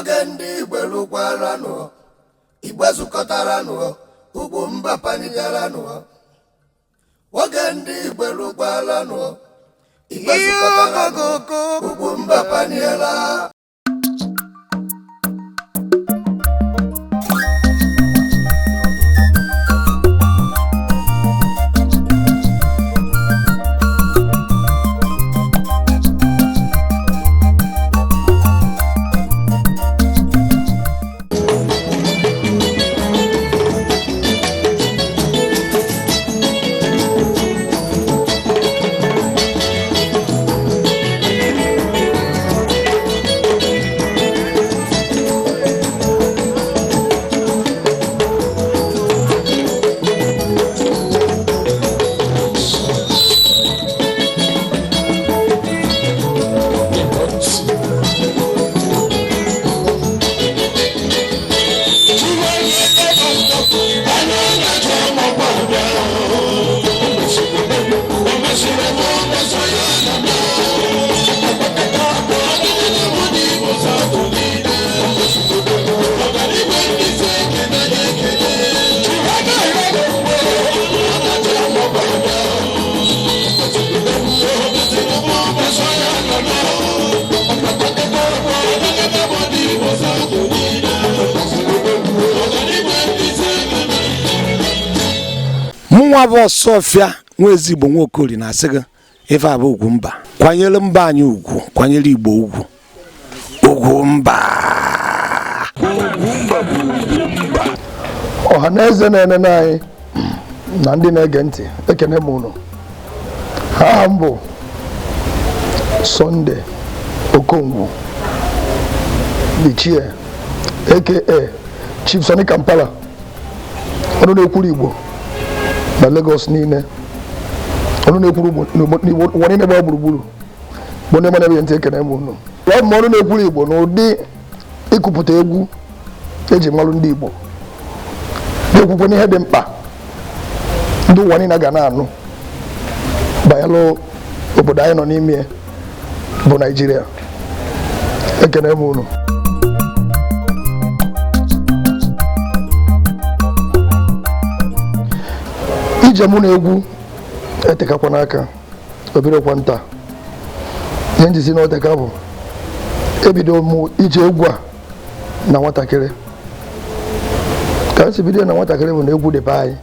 Oge ndị Igbo lụkwaranụ, Igbo zukọtaranụ, ugwu mba panigaranụ. Oge ndị Igbo lụkwaranụ, Igbo zukọtaranụ, ugwu mba paniela. Mụnwa bụ Ọsụọfịa nwa Ezigbo Nwaokori na-asị gị ife a bụ ugwu mba. Kwanyere mba anyị ugwu, kwanyere Igbo ugwu. Ugwu mba. Ọha na eze na-enene anyị na ndị na-ege ntị, ekene m unu. Aha m bụ Sunday Okongwu, the chair, aka Chief Sonny Kampala, ọnụ na-ekwuru Igbo na Lagos niile, ọnụ na-ekwuru Igbo n'ụwa niile gbara gburugburu, bụ ndị mana ebe ntị, ekene m unu. Ọ bụ ọnụ na-ekwuru Igbo n'ụdị ịkụpụta egwu eji malụ ndị Igbo, na-ekwukwe n'ihe dị mkpa ndị ụwa niile ga na-anụ banyere obodo anyị nọ n'ime bụ Naijiria. Ekene m unu. Ije mụ na egwu etekakwa n'aka, obirokwa nta. Ihe njizi na oteka bụ ebido m ije egwu a na nwatakịrị. Ka m si bido na nwatakịrị bụ na egwu dị be anyị.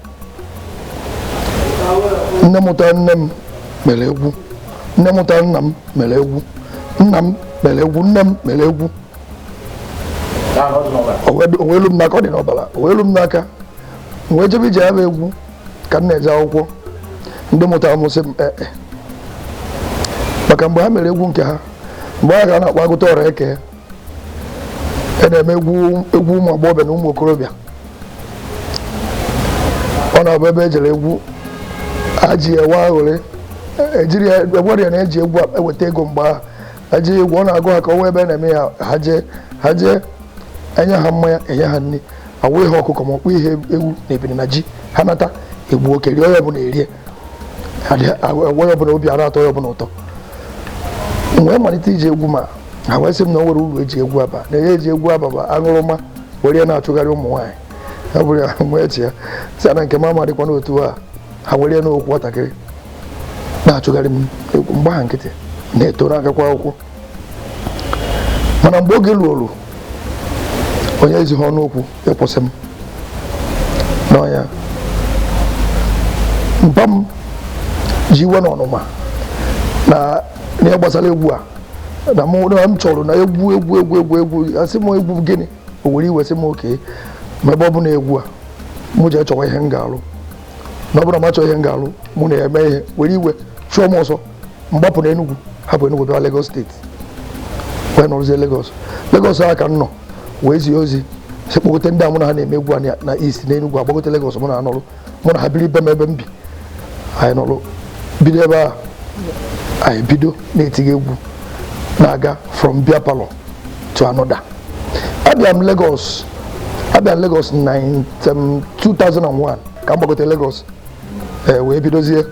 Nne mụtara nne m mere egwu, nne mụtara nna m mere egwu, nna m mere egwu, nne m mere egwu. O wee lu m n'aka, ọ dị n'ọbara, o wee lu m n'aka. M wee jebe ije ya bụ egwu ka m na-eje akwụkwọ. Ndị mụtara m sị m ee, maka mgbe ha mere egwu nke ha, mgbe ha ga na-akpọ agụta ọra eke, e na-eme egwu egwu ụmụ agbọghọbịa na ụmụ okorobịa. Ọ na-abụ ebe ejere egwu aji ewe aghụrị, ejiri ya egwere ya na-eji egwu eweta ego. Mgbe ahụ eji egwu ọ na-agụ ha ka ọ wee ebe na-eme ya, ha jee enye ha mmanya, enye ha nri, awụ ihe ọkụkọ ma ọkpụ ihe ewu na ebini na ji. Ha nata, egbu oke rie, onye ọbụla erie, onye ọbụla obi ara atọ, onye ọbụla ụtọ. M wee malite iji egwu, ma ha wee sị m na o nwere uru eji egwu aba, na ihe eji egwu aba bụ aṅụrụma, were ya na-achụgharị ụmụ nwaanyị. Ya bụrụ ya nwee chi ya si na nke m amadịkwa n'otu a, ha were ya n'okwu nwatakịrị na-achụgharị m egwu. Mgbe ha nkịtị na-eto na-agakwa akwụkwọ, mana mgbe oge ruoru, onye ezighị ọnụ okwu ịkwụsị m n'ọnya. Mpa m ji iwe na ọnụma na n'ihe gbasara egwu a na mụ na m chọrọ na egwu egwu egwu egwu egwu. Asị m egwu gịnị? O were iwe sị m oke ma ebe ọ bụ na egwu a, mụ jee chọwa ihe m ga-arụ, na ọ bụrụ na m achọ ihe m ga-arụ, mụ na-eme ihe. Were iwe chụọ m ọsọ, mgbapụ na Enugu, hapụ Enugu bịa Lagos Steeti, wee nọrọzie Lagos. Lagos a ka m nọ wee zie ozi si kpọgote ndị a mụ na ha na-eme egwu a na East na Enugu, agbagote Lagos, mụ na ha nọrụ, mụ na ha biri be m ebe m bi. Anyị nọrụ bido ebe a, anyị bido na-etiga egwu na-aga from beer parlour to another. Abịa m Lagos, abịa m Lagos 2001 ka m gbagote Lagos, ee, wee bidozie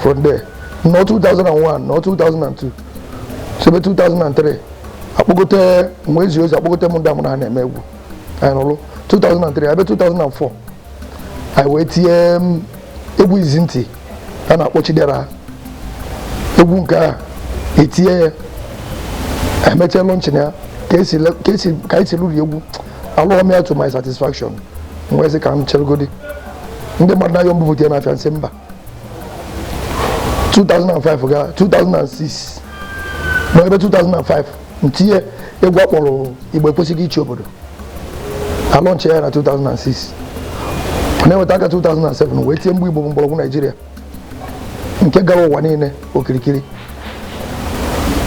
from there nọ 2001 nọ 2002, sebe 2003. Akpọgote mgbe ezi ozi, akpọgote m ndị amụ na ha na-eme egwu. Anyị nụrụ 2003, abịa 2004, anyị wee tinye m egwu izi ntị a na-akpọ Chidera. Egwu nke a etinye ya, emechaa launching ya ka esi ka anyị si lụrụ egwu. Alụọ m ya to my satisfaction. M wee sị ka m cherugodi ndị mmadụ na-ayọ mbupụta ya n'afịa, nsị mba. 2005 ga 2006, ma ebe 2005 ntinye egwu akpọrọ Igbo Ekwesịghị Ichi Obodo, alaunch ya na 2006. Ọ na-enweta aka 2007 wee tie mgbe Igbo bụ mgbọrọgwụ Naijiria, nke gara ụwa niile okirikiri.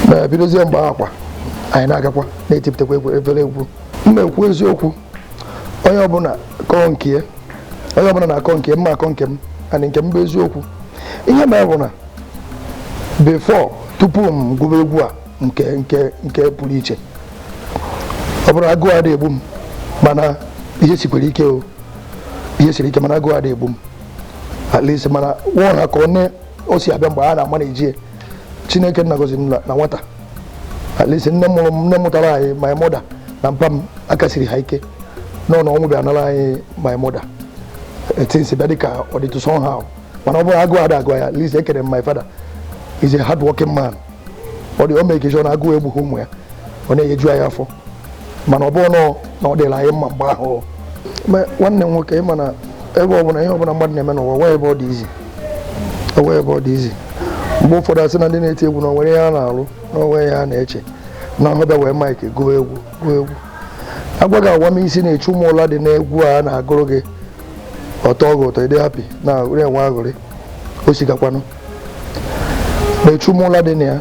Na bidozie mgbe akwa anyị na-agakwa na-etipụtakwa egwu efere egwu. Mma ekwu eziokwu, onye ọbụla kọọ nke ya, onye ọbụla na-akọ nke mma, akọ nke m, and nke m bụ eziokwu. Ihe mere bụ na before, tupu m gụba egwu a nke pụrụ iche, ọ bụrụ agụụ adị egbu m, mana ihe sikwara ike o, ihe siri ike, mana agụụ adị egbu m at least. Mana nwụọ ha ka ọ ne o si abịa mgbe a na-ama na ejie. Chineke nna gọziri m na nwata. At least nne mụrụ m, nne mụtara anyị, my mother, na mpa m akasiri ha ike nọ na ọnwụ bịa nara anyị my mother. Things bịa dịka ọ dịtụ somehow, mana ọ bụrụ agụụ ada agụ ya. At least ekere m my father is a hard working man. Ọ dị o mee sure na agụụ egbughị ụmụ ya, ọ na-enyeju anyị afọ. Mana ọ bụrụ na ọ dịrị anyị mma mgbe ahụ. Ma nwanne m nwoke, ịma na ebe ọbụla, ihe ọbụla mmadụ na-eme n'ụwa nwee ebe ọ dị izi, onwe ebe ọ dị izi. Mgbe ụfọdụ asị na ndị na-eti egwu na onwere ihe a na-arụ, na onwe ihe a na-eche na ọhụbịa wee mic gụọ egwu, gụọ egwu. Agwa gị agwa m isi na-echu ụmụ ụla dị n'egwu a na-agụrụ gị, ọtọ gị ụtọ, ịdị happy na na-enwe aṅụrị. O sigakwanụ na-echu ụmụ ụla dị na ya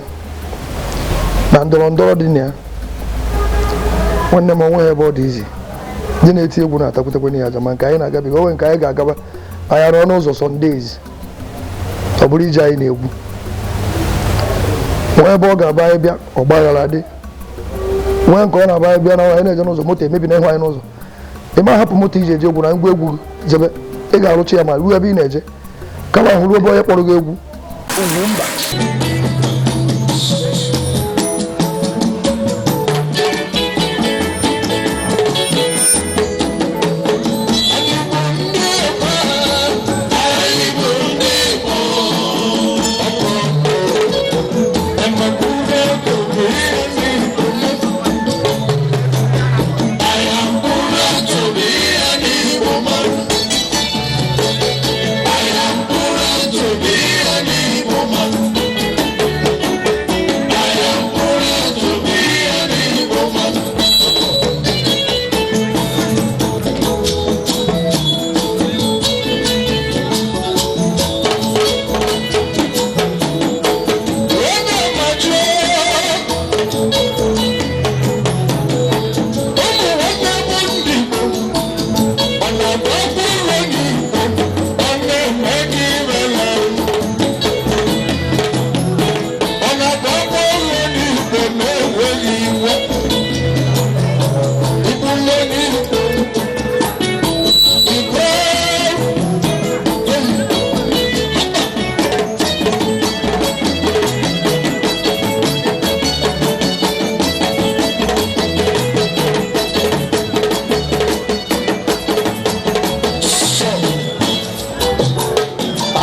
na ndọrọ ndọrọ dị na ya. Nwanne m, onwe ebe ọ dị izi. Ndị na-eti egwu na-atakwutekwe ya aja, ma nke anyị na-agabiga onwe nke anyị ga-agaba. Anyị arụọ n'ụzọ Sundays, ọ bụrụ ije anyị na-egwu nwee ebe ọ ga-aba anyị bịa, ọgba aghara dị. Nwee nke ọ na-aba anyị bịa na anyị na-eje n'ụzọ, moto emebi na ịhụ anyị n'ụzọ. Ị ma hapụ moto iji eje egwu na ngwa egwu jebe, ị ga-arụcha ya ma ruo ebe ị na-eje, kama ahụ ruo ebe onye kpọrọ gị egwu. Ugwu mba.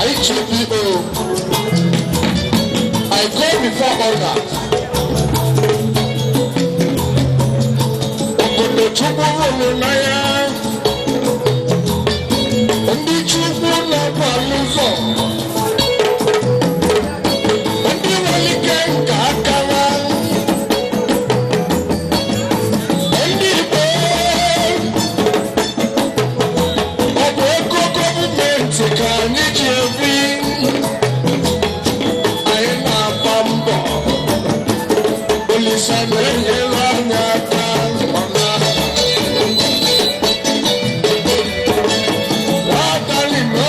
IGPO, I go before others. Obodo Chukwu hụrụ n'anya, ndị Chukwu na-agba n'ụzọ, ndị nwere ike nke aka ha, ndị Igbo, ọ bụ ego gọọmenti ka anyị ji ebi. Anyị na-agba mbọ, Olisa na-enyere anyị aka. Ọ na Abalị nọ.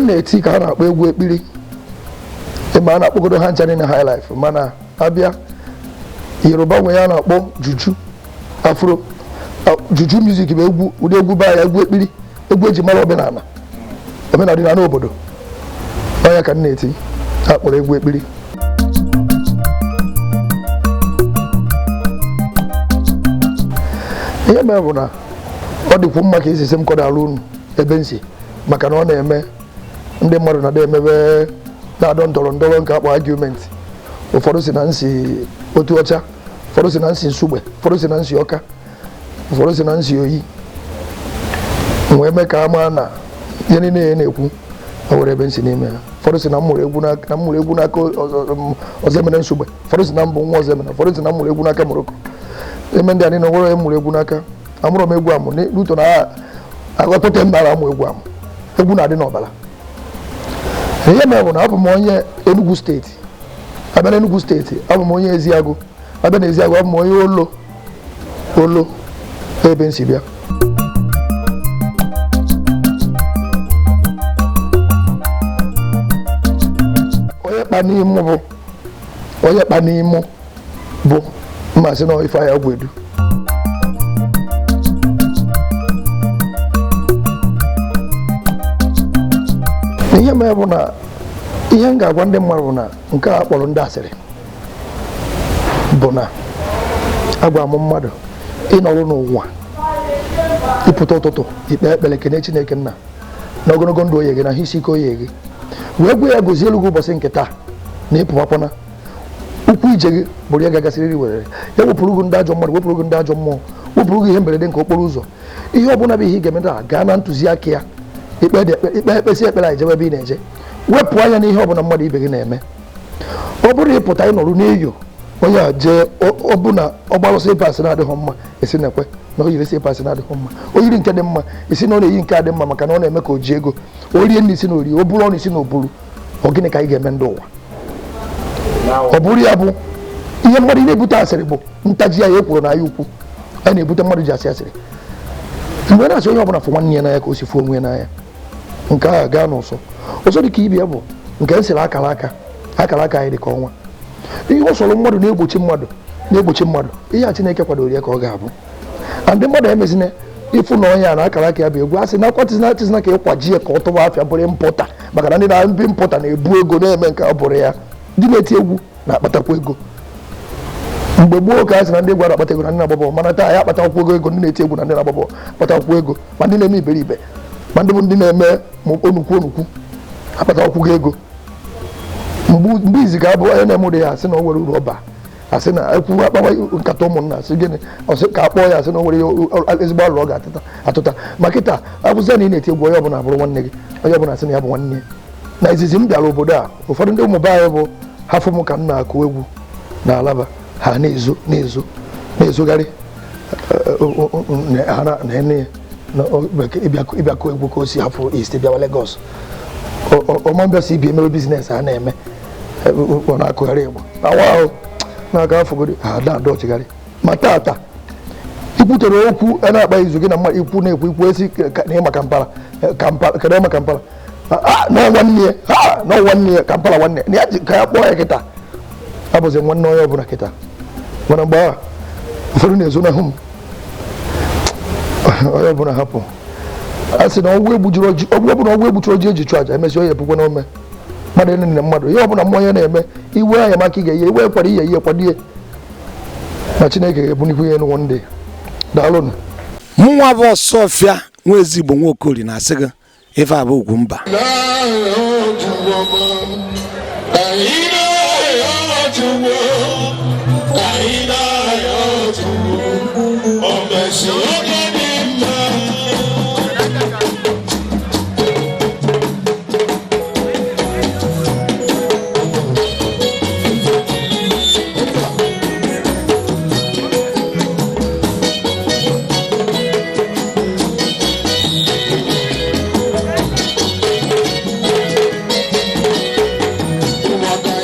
m na-eti ka a na-akpọ egwu ekpiri. Ịma a na-akpọgodo ha ncha niile high life, mana abịa Yoruba nwe ya na-akpọ juju afro. Juju music bụ egwu, ụdị egwu be anyị, egwu ekpiri, egwu eji mara omenala, omenala obodo. Ọ ya ka m na-eti, a kpọrọ egwu ekpiri. Ihe mere bụ na ọ dịkwu mma ka esi m kọdara unu ebe nsi, maka na ọ na-eme ndị mmadụ na-ada emebe na-adọ ndọrọ ndọrọ nke akpọ argument. Ụfọdụ si na nsi otu ọcha, ụfọdụ si na nsi Nsugbe, ụfọdụ si na nsi Ọka, ụfọdụ si na nsi Oyi. Wee mee ka ama na ihe niile ya na-ekwu o nwere ebe nsi n'ime ya. Ụfọdụ si na m mụrụ egwu n'aka, na m mụrụ egwu n'aka Ọzọemena Nsugbe, ụfọdụ si na m bụ nwa Ọzọemena, ụfọdụ si na m mụrụ egwu n'aka Morocco. Eme ndị a niile nwere onye mụrụ egwu n'aka. Amụrụ m egwu amụ n'uto na aghọtete m nara amụ egwu amụ. Egwu na-adị n'ọbara. Ihe mere bụ na abụ m onye Enugu steeti. Abịa na Enugu steeti, abụ m onye Eziagụ. Abịa na Eziagụ, abụ m onye Olo. Olo ebe nsi bịa. Onye kpa n'imụ bụ onye kpa n'imụ bụ mmasị na Ifeanyi Agwedu. Ihe mere bụ na ihe m ga-agwa ndị mmadụ bụ na nke a kpọrọ ndị asịrị bụ na agwa m mmadụ ịnọrụ n'ụwa, ịpụta ụtụtụ ikpe ekpere kene Chineke nna na ogologo ndụ oye gị na ahụ isi ike oye gị, wee gwa ya gozie elu gị ụbọchị nke taa na ịpụwakwana ụkwụ ije gị bụrụ ya gagasịrịrị were ya wepụrụ gị ndị ajọ mmadụ, wepụrụ gị ndị ajọ mmụọ, wepụrụ gị ihe mberede nke okporo ụzọ. Ihe ọbụla bụ ihe ị ga-eme taa, gaa na ntụziaka ya, ikpe ekpesi ekpere anyị jebe ebe ị na-eje, wepụ anya n'ihe ọbụla mmadụ ibe gị na-eme. Ọ bụrụ ịpụta ịnọrụ n'iyo onye a jee ọbụna ọgbarụsị ịpasị na-adịghị mma, esi na-ekwe na o yiri sị ịpasị na-adịghị mma, o yiri nke dị mma, esi na ọ na-eyi nke a dị mma maka na ọ na-eme ka o ji ego, o rie nri isi na orie, o buru ọnụ isi na o buru. Ọ gịnị ka anyị ga-eme ndị ụwa? Ọ bụrụ ya bụ ihe mmadụ na-ebute asịrị bụ ntaji ya ekwuru na ya ukwu anyị na-ebute mmadụ ji asị asịrị. Mgbe na-asị onye ọbụla fụ nwanne ya n'anya ka o si fụ onwe ya n'anya, nke a gaa n'ụsọ ụsọ dị ka ibe ya bụ nke nsịrị akara aka, akara aka anyị dị ka ọnwa. Ihe ọ sọrọ mmadụ na-egbochi mmadụ, na-egbochi mmadụ, ihe a Chineke kwadoro ya ka ọ ga-abụ. Ndị mmadụ emezina ịfụ na onye a na akara aka ya bụ egwu, asị na akwa tizina tizina ka ịkwaji ya ka ọ tụwa afịa bụrụ mpụta, maka na ndị na-ndị mpụta na-ebu ego na-eme nke ọ bụrụ ya. Ndị na-eti egwu na-akpatakwa ego. Mgbe gboo ka a sị na ndị egwu na-akpata ego na ndị na-agba bọọlụ, mana taa ya akpatakwa ego ndị na-eti egwu na ndị na-agba bọọlụ akpatakwa ego, ma ndị na-eme iberibe, ma ndị bụ ndị na-eme onukwu onukwu akpatakwa ego. Mgbe izi ga-abụ onye na-eme ụdị ya asị na o nwere uru ọba, asị na ekwu akpawa nkata ụmụnna, asị gịnị, ọsị ka akpọọ ya, asị na o nwere ezigbo alụ ọ ga-atụta atụta. Ma kịta abụzia na ị na-eti egwu onye ọbụla bụrụ nwanne gị, onye ọbụla asị na ya bụ nwanne ya. Na izizi m bịara obodo a, ụfọdụ ndị ụmụ be anyị bụ ha fụ m ka m na-akụ egwu na Alaba, ha na-ezo na-ezo na-ezogharị ha na-ene ya ịbịakụ egwu ka o si hafụ East bịawa Lagos. Ọmambịa si ibi emewe bizines ha na-eme, ọ na-akụgharị egwu awa ahụ na-aga afọgodi ha na-ada ọchịgharị. Ma taata ikwutere okwu a na-akpa izu gị na mmadụ ikwu na-ekwu ikwu esi na ịma Kampala, Kampala kedu ịma Kampala, na nwanne ya, na nwanne ya Kampala nwanne ya ka ya kpọọ ya kịta, abụzi nwanne onye ọbụla kịta. Mana mgbe ahụ ụfọdụ na-ezonahụ m, onye ọbụla hapụ a sị na ọgwụ egbuchiri ọjị eji chụ aja emesịa onye ebukwa n'ome mmadụ enene mmadụ. Ihe ọbụla mmụọ ya na-eme iwe anya maka ị ga-eyi iwe kwado ihe ihe kwado ihe na Chineke ga-ebunikwu ihe n'ụwa ndị. Daalụnụ. Mụnwa bụ Ọsọfịa nwa Ezigbo Nwaokori na-asị gị ife a bụ Ugwumba. Ụwa ka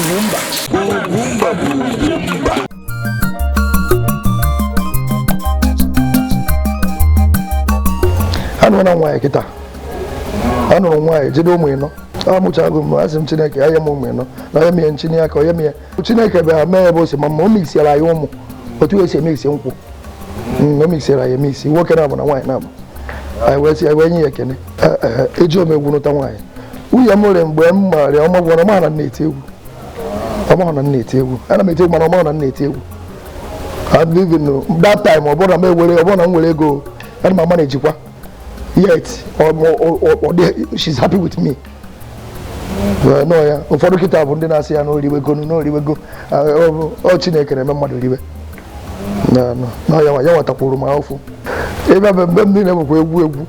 Ugwumba. Ugwumba bụ ugwu mba. Anụrụ na nwaanyị kịta, anụrụ nwaanyị jide ụmụ ịnọ. Amụchago m, asị m Chineke anya m ụmụ ịnọ na onye m ihe nchini aka onye m ihe Chineke bịara mee ebe o si ma mma o mixiara anyị ụmụ otu esi emixi nkwụ. O mixiara anyị emixi, nwoke na-abụ na nwaanyị na-abụ. Anyị wee sị anyị wee nye ya ekene. Eji m egwu nụta nwaanyị. Nwunye m nwere mgbe m maara ọma gwara ọma na m na-eti egwu, ọma na m na-eti egwu, ana m eti egwu mana ọma na m na-eti egwu. And even that time, ọ bụrụ na m ewere, ọ bụrụ na m nwere ego, ana m ama na-ejikwa yet she's happy with me. Nọ ya ụfọdụ kịta bụ ndị na-asị ya n'oriwego n'oriwego. Ọ Chineke na-eme mmadụ riwe. Na ya ya nwatakwuru m ahụfụ ebe bụ mgbe m niile bụkwa egwu egwu,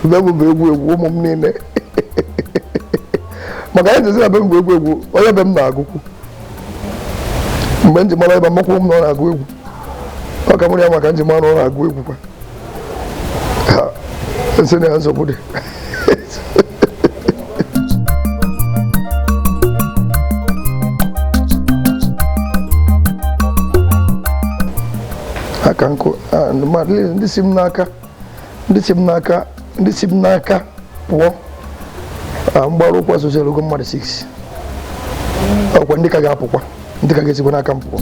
mgbe m bụ egwu egwu ụmụ m niile, maka anyị jezi na be m bụ egwu egwu. Onye be m na-agụkwu mgbe m ji mara ebe mmakwu m na ọ na-agụ egwu, ọ ka mụrụ ya maka nji mara ọ na-agụ egwu kwa. Ha, nsị na ya nsogbu dị. Aka nkụ ndị si m n'aka, ndị si m n'aka, ndị si m n'aka pụọ. Mgbaru ụkwụ asosial ogo mmadụ 6, ọkwa ndị ka ga-apụkwa, ndị ka ga-esikwa n'aka m pụọ.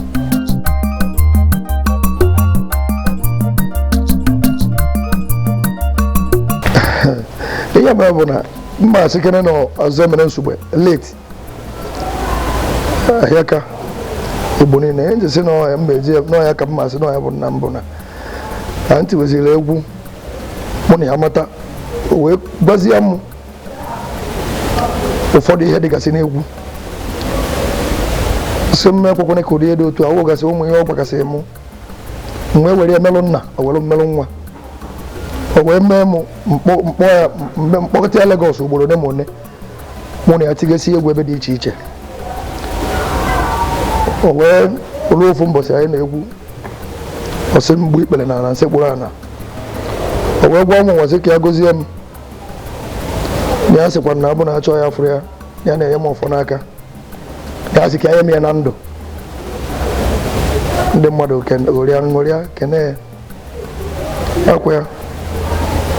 Ihe mere bụ na mma asị kene na ọzọ mere nsogbu late ahịa ka Igbo niile ihe njesi na ọya mba eji n'ọya ka mma asị n'ọya bụ nna mbụ na na ntị weziri egwu mụ na ya mata, o wee gwazie m ụfọdụ ihe dịgasị n'egwu, sị m ekwekwana ka ụdị ihe dị otu a wụgasị ụmụ ihe ọ gbagasị mụ. M wee were emelụ nna, o were mmelụ nwa, o wee mee m mkpọ ya mgbe mkpọkọta ya Lagos ugboro one ma one, mụ na ya tigasị egwu ebe dị iche iche. O wee ruo ofu mbọsị anyị na-egwu, ọ sị m gbuo ikpere n'ala, nsị kpụrụ ala. O wee gwa ụmụ nwasị ka ya gozie m, na ya sịkwa na abụ na achọ ya fụrụ ya, ya na-enye m ọfọ n'aka, na ya sị ka ya nye m ya na ndụ. Ndị mmadụ ṅụrịa ṅụrịa kene ya akwa ya.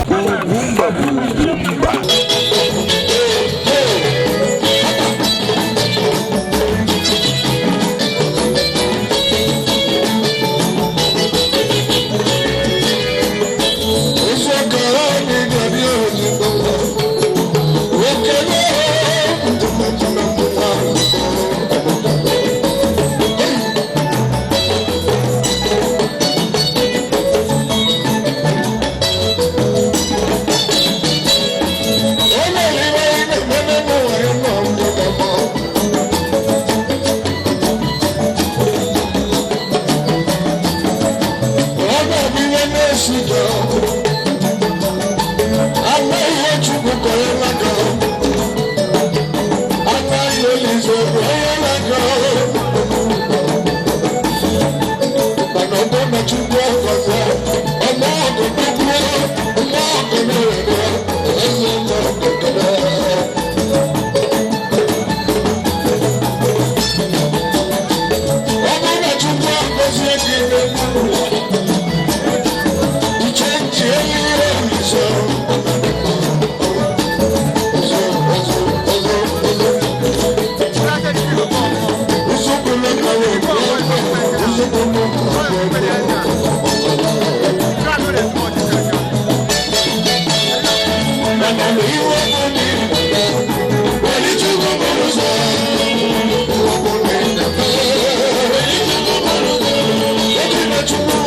Ugwumba bụ ugwu mba. Thank you.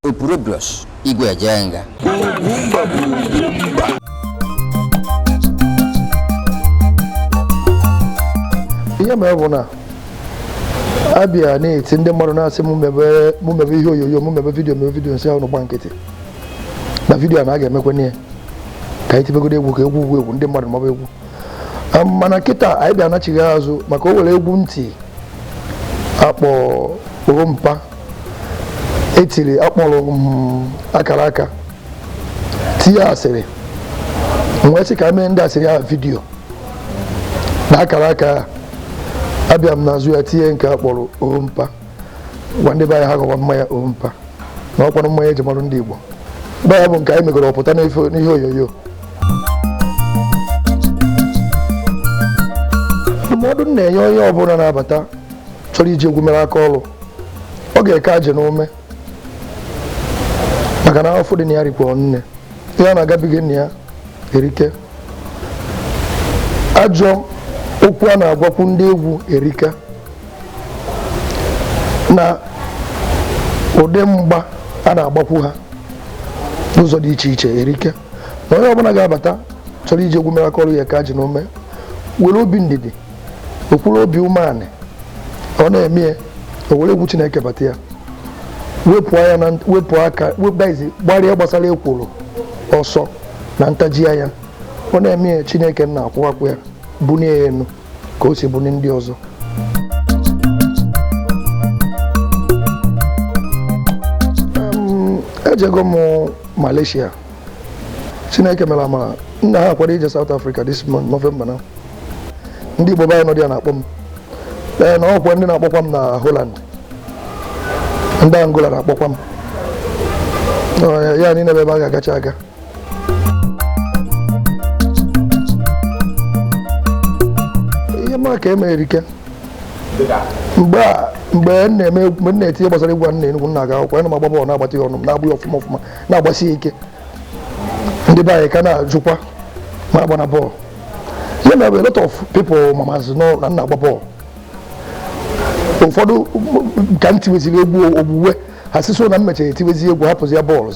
Opurobios Igwe Ejenga. Ihe mere bụ na abịa na-eti ndị mmadụ na-asị mụ mebe ihe onyonyo, mụ mebe vidiyo, mebe vidiyo, nsị ahụ gba nkịtị na vidiyo a na a ga-emekwa ya ka anyị tibegodo egwu ka egwu ugwu egwu ndị mmadụ maba egwu. Mana kịta anyị bịa anachighị azụ maka o were egwu ntị akpọ orompa etiri akpọrọ akara aka tinye asịrị wee sị ka mee ndị asịrị ahụ vidiyo na akara aka. Abịa m n'azụ ya tinye nke akpọrọ orompa, gwa ndị be anyị ha gọwa mmanya orompa na ọkwanụ mmanya eji marụ ndị Igbo. Be ya bụ nke anyị megoro ọpụta n'ihe onyonyo. Ndụmọdụ m na-enye onye ọbụla na-abata chọrọ iji egwu mere aka ọrụ, ọ ga-eke ajị n'ume maka na afọ dị na ya rikwa nne ihe a na-agabiga nna ya erike, ajọ okwu a na-agwakwu ndị egwu erika, na ụdị mgba a na-agbakwu ha n'ụzọ dị iche iche erike. Na onye ọbụla ga-abata chọrọ iji egwu mere aka ọrụ ya ka ajị n'ume, were obi ndidi, okwuru obi umeanị, ọ na-eme ya o were egwu Chineke bata ya, wepụ aka wepụ gbarịa gbasara ekworo ọsọ na ntaji anya, ọ na-eme ya Chineke na-akwụ akwụ ya bunie ya enu ka o si bunie ndị ọzọ. Ejego m Malaysia, Chineke mere amara nna ha akwado ije South Africa this month, November na ndị Igbo be anyị nọ dị ya na-akpọ m. Ee, na ọkwa ndị na-akpọkwa m na Holland, ndị Angola na-akpọkwa m ya niile ebe a ga-agacha aga. Ihe mma ka eme erike mgbe m na-etinye gbasara egwu a na Enugwu na-aga akwụkwọ, ana m agba bọọlụ na-agbata ya ọnụ m na-agbụ ya ọfụma ọfụma na-agbasi ike, ndị be anyị ka na-ajụkwa ma agba na bọọlụ. Ihe mere a lot of people mamazi nọ na nna agba bọọlụ, ụfọdụ ka m tiweziri egwu ogbugbe ha si so na m mechara etiwezi egwu hapụzi ya bọọlụ.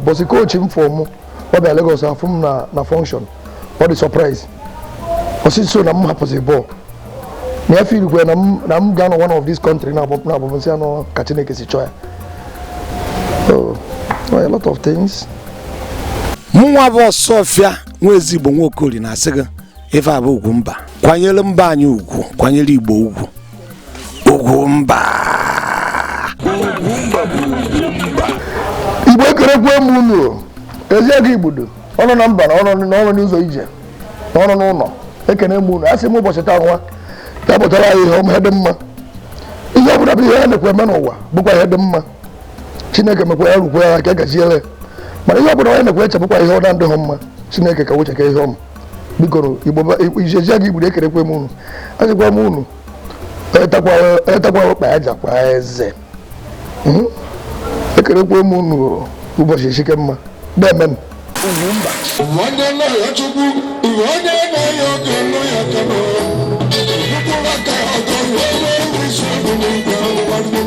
Bọsị kochi m fọ mụ ọ bịa Lagos afụ m na function, ọ dị surprise, ọ si so na m hapụzi bọọlụ na ya firikwe na m ga-anọ one of this country na-agbabụ nsị anọ ka Chineke si chọọ ya. So a lot of things. Mụnwa bụ Ọsọfịa nwa Ezigbo Nwaokori na-asị gị ife a bụ ugwu mba, kwanyere mba anyị ugwu, kwanyere Igbo ugwu, ugwu mba. Igbo ekerekwe m unu ezi ego igbodo ọnụ na mba na ọnụ n'ụzọ ije na ọnụ n'ụlọ, ekene m unu. Asị m ụbọchị taa nwa ya pụtara anyị ihe ọma, ihe dị mma, ihe ọbụla bụ ihe a na-ekwe eme n'ụwa bụkwa ihe dị mma. Chineke mekwa ya rukwa ya ka gaziere, mana ihe ọbụla onye na-ekwe eche bụkwa ihe ọ na-adịghị mma, Chineke ka wecheke ihe ọma. Biko Igbo ezi ego igbodo ekerekwe m unu, asịkwa m unu etakwa ụkpa ya jakwa eze. Ekerekwe m unu ụbọchị echike mma. Deme m. Ugwumba. Onye na-ayọ Chukwu, onye na-ayọ oge nụ ya ka nọ. Mkpụrụ aka ọgọ ruo n'elu isi ọdụ n'igwe nwanne.